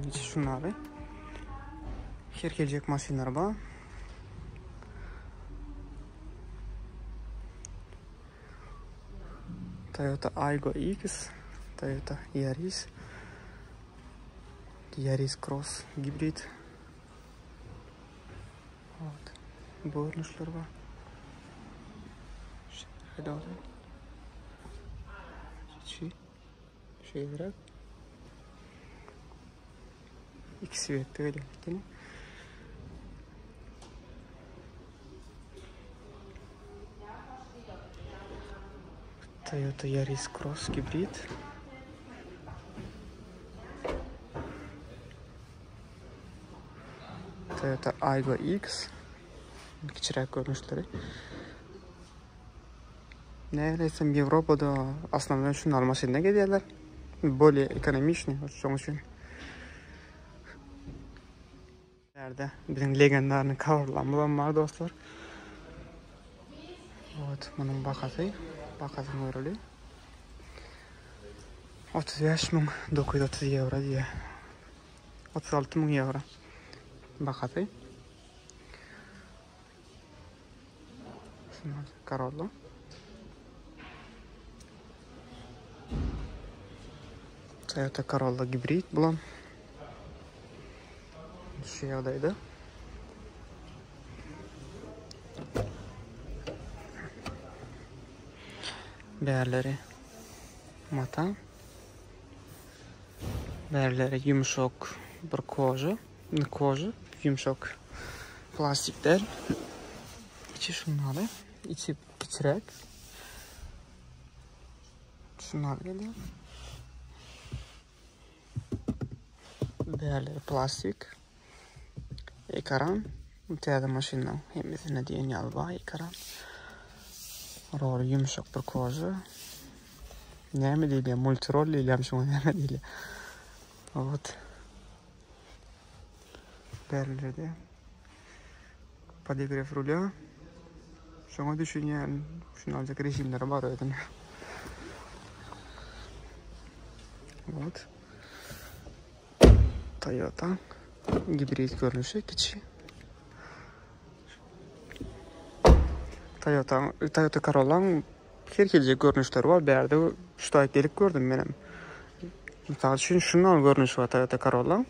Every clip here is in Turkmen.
Içi şunlary. Her geljek maşynlar bar. Toyota Aygo X, Toyota Yaris, Yaris Cross gibrid. Вот. Bu görnüşler bar. İçi şeýleräk. Ikisi betde gelýär ekeni. Toyota Yaris Cross gibrid. Toyota Aygo X kiçiräk görnüşleri. Nähili aýtsam Ýewropada osnownoý şunlar maşynda gezýärler. Bolýe ekonomiçnyý şoň üçin. Bärde biziň legendarnyý Corolla'myzam bar dostlar. Wot munuň bahasy, bahasyny göreli. 35930 ýewro diýýär. 36 müň ýewro bahasy. Corolla. Toyota Corolla gibrid bulam. Şu ýagdaýda. Bärleri mata. Bärleri ýumşak bir koža. Koža, ýumşak plastik däl. Içi şundaly. Içi kiçiräk. Şundaly gelýär. Bärleri plastik. Ekran. Täze maşynlaryň hemmesinde diýen ýaly bar ekran. Roly ýumşak bir koža. Näme diýilýär? Multirol diýilýärmi şuňa näme diýilýär? Ot. Bärlerde podogrew rulýa. Şoňa düşünýän, şuny aljak režimleri bar özüne. Ot. Toyota gibrid görnüşi kiçi. Toyota Toyota Corolla'ň her hili görnüşleri bar. Bärde şu taýyp gelip gördüm menem. Mysal üçin şundan görnüşi bar Toyota Corolla.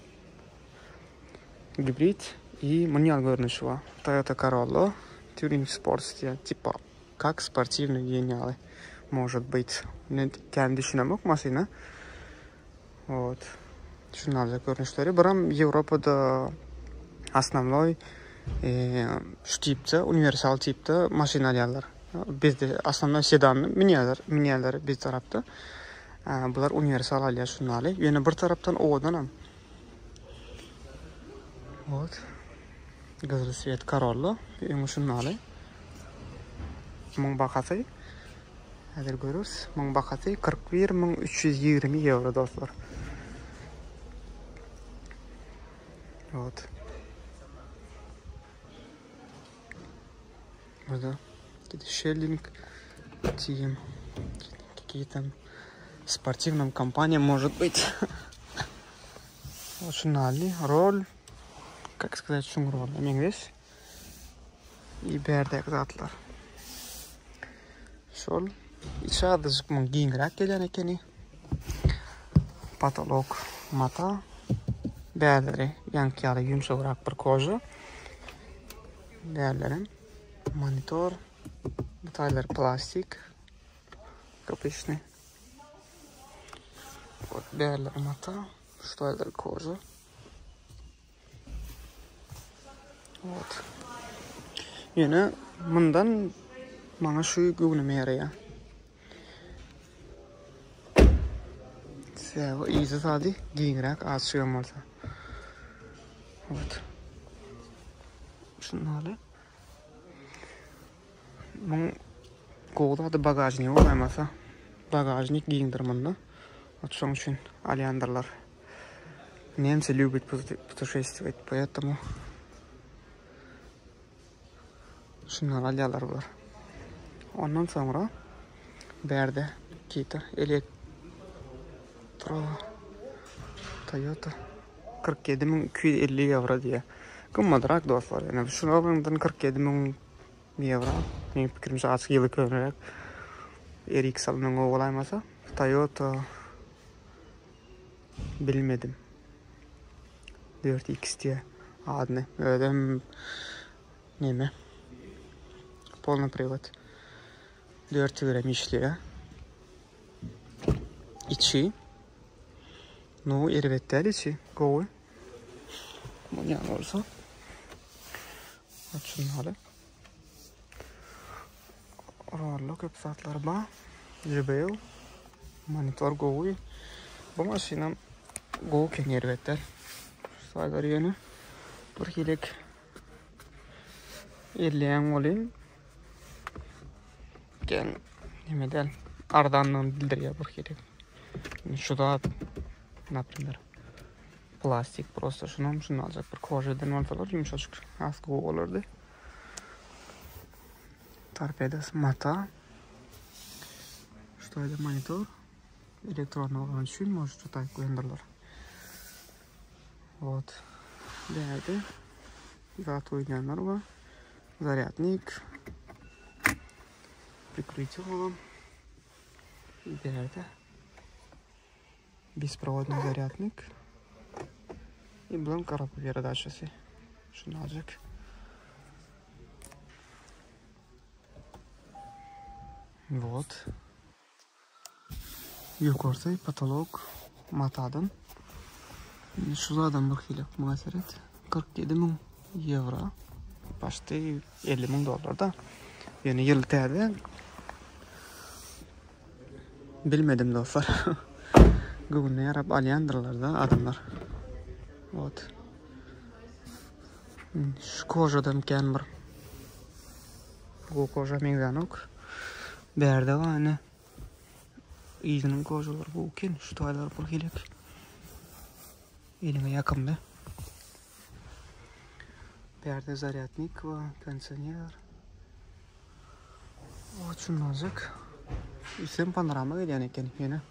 Gibrid i munýal görnüşi bar. Toyota Corolla Touring Sports diýen tipa kak sportiwnyý diýen ýaly может быть. Men kän düşünemok maşyna. Wot. Şundan görnüşleri. Biram Ýewropada osnownoý şu tipde, uniwersal tipde maşyn alýarlar. Bizde osnownoý sedan münýärler, münýärler biz tarapda. Bular uniwersal alýar şundaly. Ýöne bir tarapdan owadanam. Wot. Gyzyl sweet Corolla. Öňi şundaly. Muň bahasy Häzir görüris. Muň bahasy 41320 ýewro dostlar. Wot. Burada Шеллинг Team. Какие-то спортивном компания может быть. Вот şunally rol. Как сказать, şuň rol. Meňzeş. I bärdäki zatlar. Şol içi azajyk muň giňräk gelýän ekeni. Potolok mata. Bärleri ýaňky ýaly ýumşagrak bir koža. Bärlerem monitor. Bu taýlar plastik. Kapyşny. Bärleri mata. Şu taýlar koža. Ot. Ýöne mundan maňa şu göwnüme ýaraýar. Sebäbi yzy zady giňräk azjygam bolsa. Ot. Şundaly. Muň gowy zady bagažnigi bolaýmasa. Bagažnik giňdir munda. Ot şoň üçin alýandyrlar. Nemцы любят путешествовать, поэтому şundan alýarlar bular. Ondan soňra bärde Kita elektro Toyota. 47250 ýewro diýýär. Gymmadrak dostlar. Ýöne şuny alanyňdan 47000 ýewro. Meniň pikirimçe azajyk ýyly köneräk. RX alanyň gowy bolaýmasa. Toyota bilmedim. 4X diýýär adyny. Özem neme? Polny priwod. 4 tigirem işleýär. Içi. Nu, erbet däl içi. Gowy. Munýan bolsa. Açylmaly. Rollo köp zatlar bar. JBL. Monitor gowy. Bu maşynam gowy eken erbet däl. Şu ýöne bir hilek elleýän bolýan. Gen neme däl. Arzanlygyny bildirýär bir hili. Şu zat, например, plastik prosta şunam şunu aljak bir kožadan bolsalar ýumşajyk has gowy bolardy. Torpedasy mata. Şu taýda monitor. Elektronny bolany üçin может şu taýda goýandyrlar. Вот. Bärde zat goýulýanlar bar. Zarýadnik. Prikrytýe bolan. Bärde bespроводный zarýadnik. И bulan коробка передачасы. Şuny aljak. Вот. Ýokarsy potolok matadan. Indi şu zadam bir hili muňa seret. 47 müň ýewro. Başda 50 müň dollar da. Ýöne ýyl täze. Bilmedim dostlar. Göwnüne ýarap alýandyrlar da adamlar. Ot. Şu kožadan kän bir. Bu koža meňzänok. Bärde bar ine. Yzynyň kožalary gowy eken. Şu taýlar bir hilek. Eliňe ýakymly. Bärde zarýadnik bar, kondisioner. Oçun nazik. Üstem panorama gelýän eken ýöne.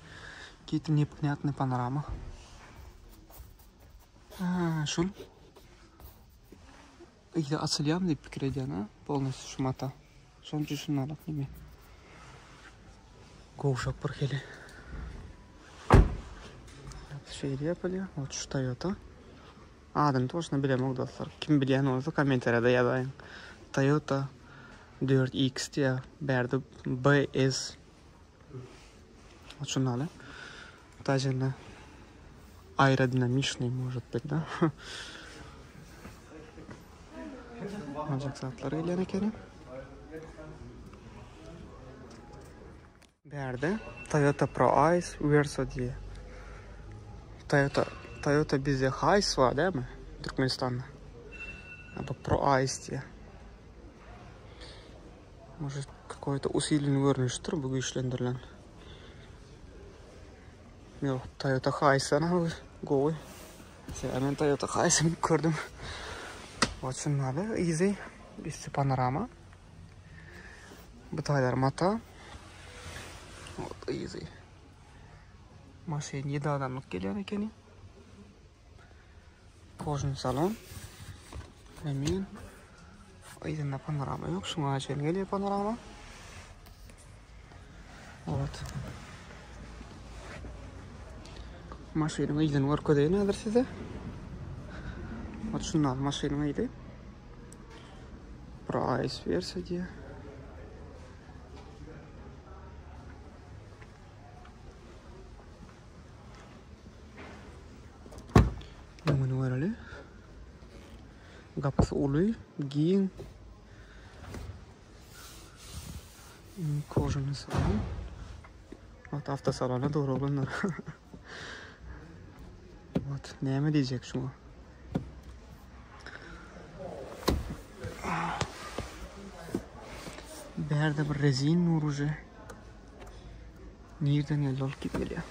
Какие-то непонятный panorama. Ha, şul. Yzy açylýarmy diýip pikir edýän ha, polnosty şu mata. Şonuň üçin şuny alak neme. Gowşak bir hili. Şeýle ýapylýar. Ot şu Toyota. Adyny toşna bilemok dostlar. Kim bilýän bolsa kommentariýada ýazaýyň. Toyota 4X diýýär. Bärde BS. Şuny alyp. Даже aerodinamiçnyý может быть, da? Aljak zatlar gelýän ekeni. Bärde Toyota Pro Ice Verso diýýär. Toyota Toyota bizde Hiace bar dälmi? Türkmenistanda. Bu Pro Ice diýýär. Может, какой-то усиленный görnüşdir bu güýçlendirilen. Ýok, Toyota Hiace ana gowy. Sebäbi men Toyota Hiace gördüm. Oçun maly, easy, üsti panorama. Bu taýlar mata. Ot easy. Maşyn 7 adamlyk gelýän ekeni. Kožny salon. Remin. Yzynda panorama ýok. Şuňa çenli gelýär panorama. Ot. Maşynyň yzyny görkezeýin häzir size. Ot şundan maşynyň yzy. Price wersiýa diýýär. Öňüni göreli. Gapysy uly, giň. Kožany salon. Ot avtosalona dogry oglanlar. Ot näme diýjek şuňa? Bärde bir rezin nur uje. Nirden geldi ol kim bilýär.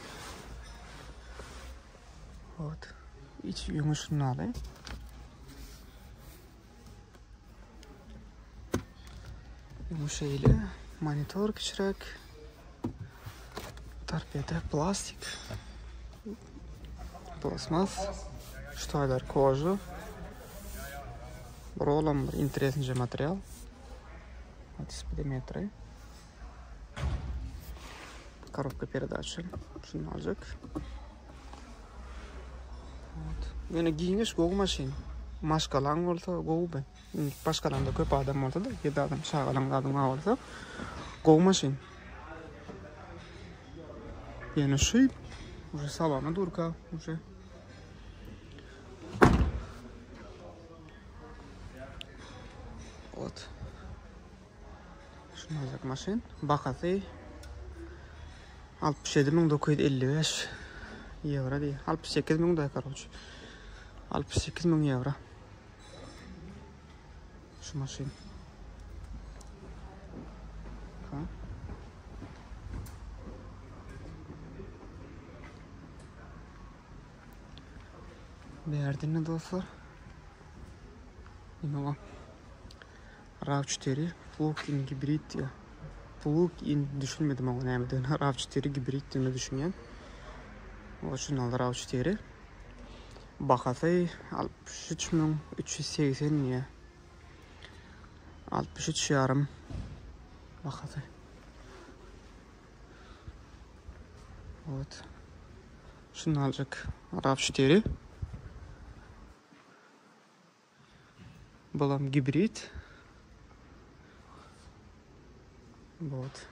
Ot. Içi ýüňi şundaly. Bu şeýle monitor kiçiräk. Torpeda plastik. Plastmas. Şu taýlar koža. Bir olam bir interesnyja material. Hadi spidometri. Korobka peredaçy. Şuny aljak. Вот. Ýöne giňiş gowy maşyn. Maşgalaň bolsa gowy be. Başgalanda köp adam bolsa da, 7 adam çagalaň zadyň bar bolsa gowy maşyn. Ýöne şu уже salona durka уже Вот. Şunajak maşyn. Bahasy 67955 ýewro diýýär. 68 müň da karoç. 68 müň ýewro. Şu maşyn. Ha. Berdin dostlar. Nime bu? RAV4 plug-in gibrid diýýär. Plug-in düşünmedim oňa nämedigini. RAV4 gibrid diýme düşünýän. O şundan RAV4. Bahasy 63380 diýýär. 63 ýarym bahasy. Вот. Şunu aljak RAV4. Bulam gibrid. Вот.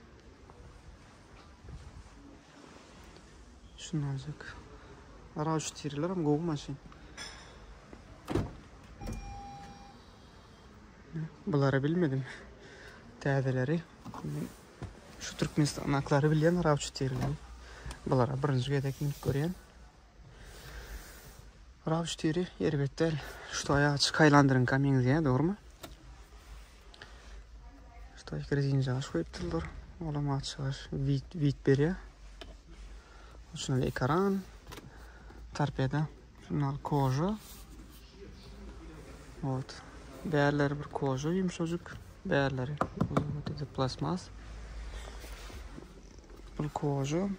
Şunu aljak. RAV4'ler hem gowy maşyn. Bulary bilmedim. Täzeleri. Şu Türkmenistandakyları bilýän RAV4'leri. Bulara birinji gezek münüp görýän. RAV4 erbet däl. Şu taýa açyk Highlander'yňka meňzeýär, dogrumy? Şu taýa rezinjagaş goýupdyrlar. Olam açyk wid wid berýär. Şundan ekran, torpeda, şundan koža. Вот. Bärleri bir koža ýumşajyk, bärleri вот это plastmas. Bu koža.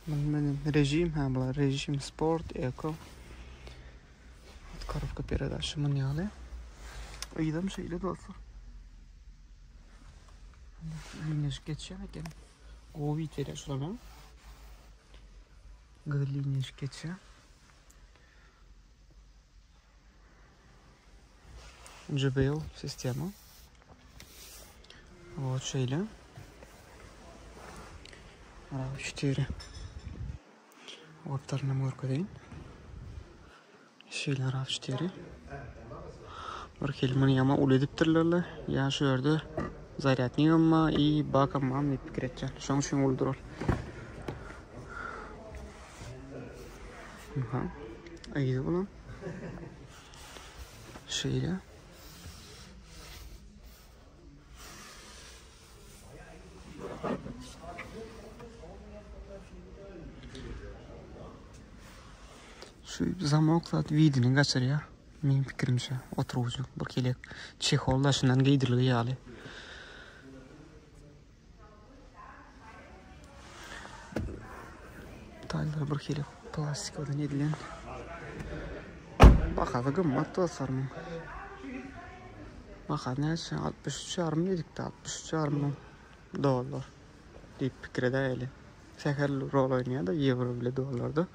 Bilmedim. Rejim ha bular rejim sport eko. Korobka peredaçy mun ýaly. Yzam şeýle dostlar. Liniýaşyk geçýän eken. Gowy ýeterýär şular. Gyzyl liniýaşyk geçýär. JBL sistema. Вот şeýle. RAV4. Otlaryny görkezeýin. Şeýle RAV4. Bir hili muny ýama uly edipdirler. Ýa şu ýerde zarýadnigam bar, i bakam bar diýip pikir etýän. Şonuň üçin uludyr ol. Aha. Aýy bulam. Şeýle. Şu zamok zat widini gaçyrýar. Meň pikirimçe oturgyjy bir kelek çehol daşyndan geýdirilgi ýaly. Taýlar bir hili plastikadan edilen. Bahasy gymmat dostlar muň. Bahasy näçe? 63 ýarym diýdikde 63 ýarym müň dollar diýip pikir edäýeli. Sähel rol oýnaýar-da ýewro bile dollarda.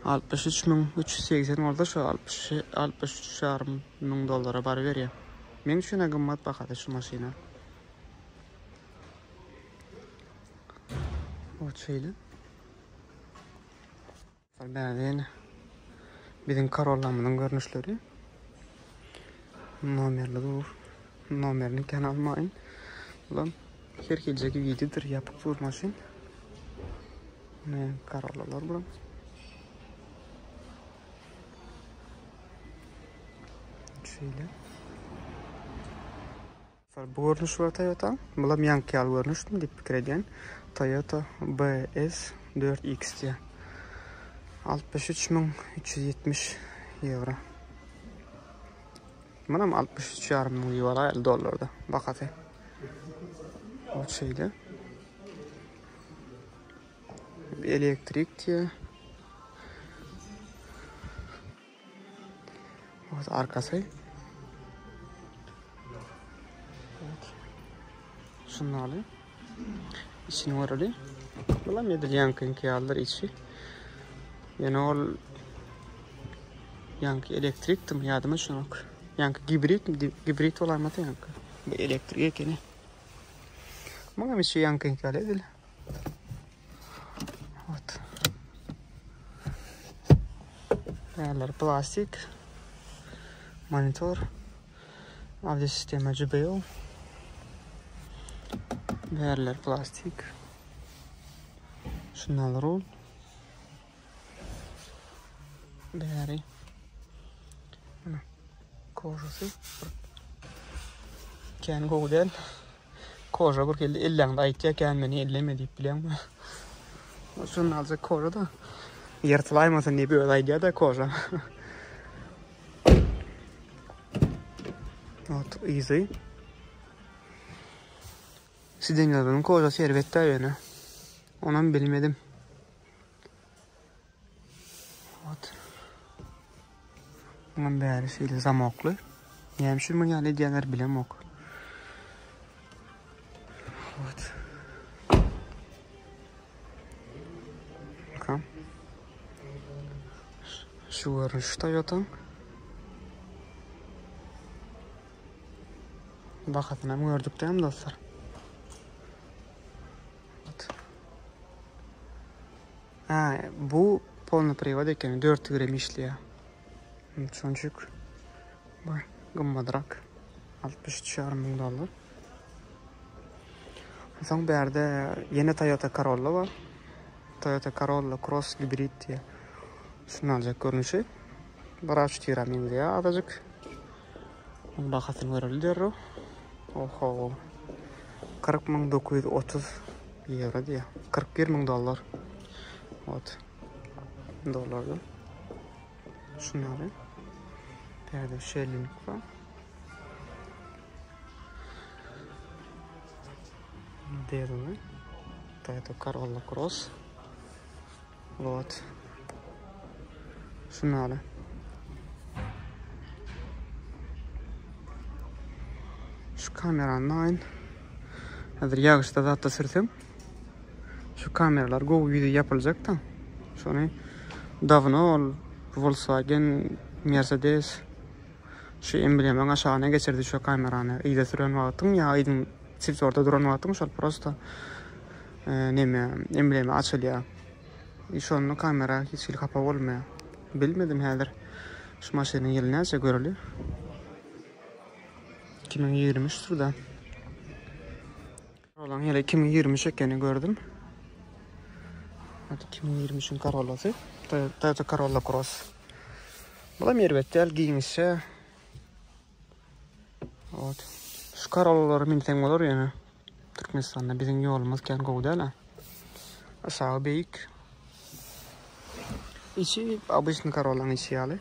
63 müň 380 bolsa şu 63 63 ýarym müň dollara baryberýär. Meň üçin-ä gymmat bahasy şu maşyna. Ot şeýle. Bäden biziň Corollamyzyň görnüşleri. Nomerli dur. Nomerini kän almaýyn. Bulam her geljek wideodyr, ýapyk dur maşyn. Ne Corollalar bulam. Şeýle. Bu görnüş bar Toyota. Bulam ýaňky ýaly görnüşmi diýip pikir edýän. Toyota BS 4X diýýär. 63370 ýewro. Munam 63,5 müň diýip alaýaly dollarda bahasy. O şeýle. Elektrik diýýär. Arkasy. Evet. Şunlaly. Içini göreli. Bulam edil ýaňkyňky ýalydyr içi. Ýöne ol ýaňky elektrikdimi ýadyma düşenok. Ýaňky gibrid gibrid bolaýmasa ýaňky. Bu elektrik ekeni. Muňam içi ýaňkyňky ýaly edil. Ot. Bärler plastik. Monitor. Audio sistema JBL. Bärler plastik. Şundan rul. Bäri. Kožasy. Kän gowy däl. Koža bir hili elleňde aýtýar kän meni elleme diýip bilýäňmi? Şuny aljak koža da. Ýyrtylaýmasyn diýip özi aýdýar da koža. Ot yzy. Sidenýadynyň kožasy erbet-dä ýöne. Onam bilmedim. Ot. Muňam bäri şeýle zamokly. Näme üçin muny ýaly edýärler bilemok. Ot. Bakalım. Şu görnüş Toyota. Bahasyny hem gördük değil mi dostlar? Ha, bu polny privod ekeni 4 gram işleýär. Şonçuk. Bu gymmadrak. 63,5 müň dollar. Soň bärde ýene Toyota Corolla bar. Toyota Corolla Cross gibrid diýe. Şuny aljak görnüşi. Bir A4-ä meňzeýär azajyk. Muň bahasyny göreli derrew. Oho. 40930 ýewro diýýär. 41 müň dollar. Ot. Dollardan. Şunlary. Bärde şellik bar. Derli. Toyota Corolla Cross. Вот. Şunlary. Şu kamerany aýyn. Häzir ýagyşda zatda sürsem, şu kameralar gowy ýüzi ýapyljak da. Şony dawno ol Volkswagen, Mercedes şu emblemaň aşagyna geçirdi şu kamerany. Yza süren wagtyň ýa yzyň siftorda duran wagtyň şol prosta e, neme emblema açylýar. I şonda kamera hiç hili hapa bolmaýar. Bilmedim häzir şu maşynyň ýyly näçe göreli. 2023 da. Corolla'ň ýyly 2023 ekeni gördüm. Hadi 2023-iň Corolla'sy. Toyota Corolla Cross. Bu da erbet däl, giňişje. Ot. Şu Corolla'lara minseň bolar ýöne. Türkmenistanda biziň ýolumyz kän gowy däl. Aşagy beýik. Içi obычный Corolla'ň içi ýaly.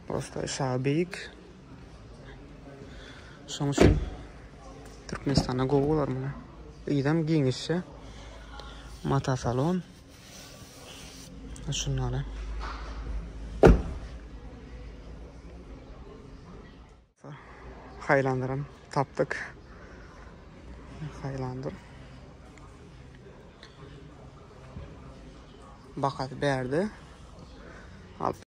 Prosta aşagy beýik. Şonuň üçin Türkmenistanda gowy bolar muny. Yzam giňişje. Mata salon. Şunlary. Highlander'am tapdyk. Highlander. Bakasy bärde.